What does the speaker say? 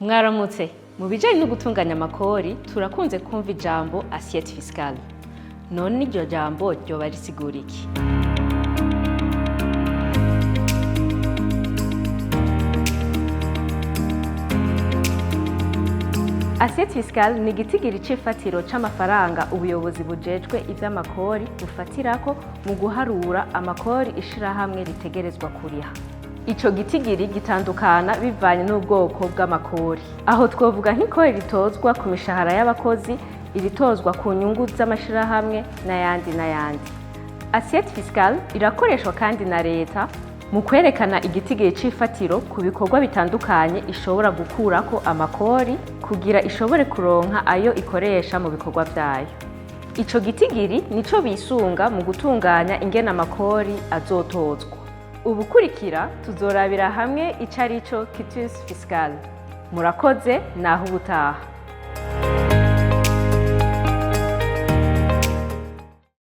Mwaramutse. Mu bijanye no gutunganya amakori, turakunze kumva ijambo assiette fiscale. None iryo jambo ryoba risigura iki? Assiette fiscale ni igitigiri c'ifatiro c'amafaranga ubuyobozi bujejwe ivy'amakori bufatirako mu guharura amakori ishirahamwe ritegerezwa kuriha. Ico gitigiri gitandukana bivanye n'ubwoko bw'amakori. Aho twovuga nk'ikori ritozwa ku mishahara y'abakozi, iritozwa ku nyungu z'amashirahamwe n'ayandi n'ayandi. Assiette fiscale irakoreshwa kandi na leta mu kwerekana igitigiri c'ifatiro ku bikorwa bitandukanye ishobora gukurako amakori kugira ishobore kuronka ayo ikoresha mu bikorwa vyayo. Ico gitigiri nico bisunga mu gutunganya ingene amakori azotozwa. Ubukurikira tuzorabira hamwe ico arico quitus fiscal. Murakoze, naho ubutaha.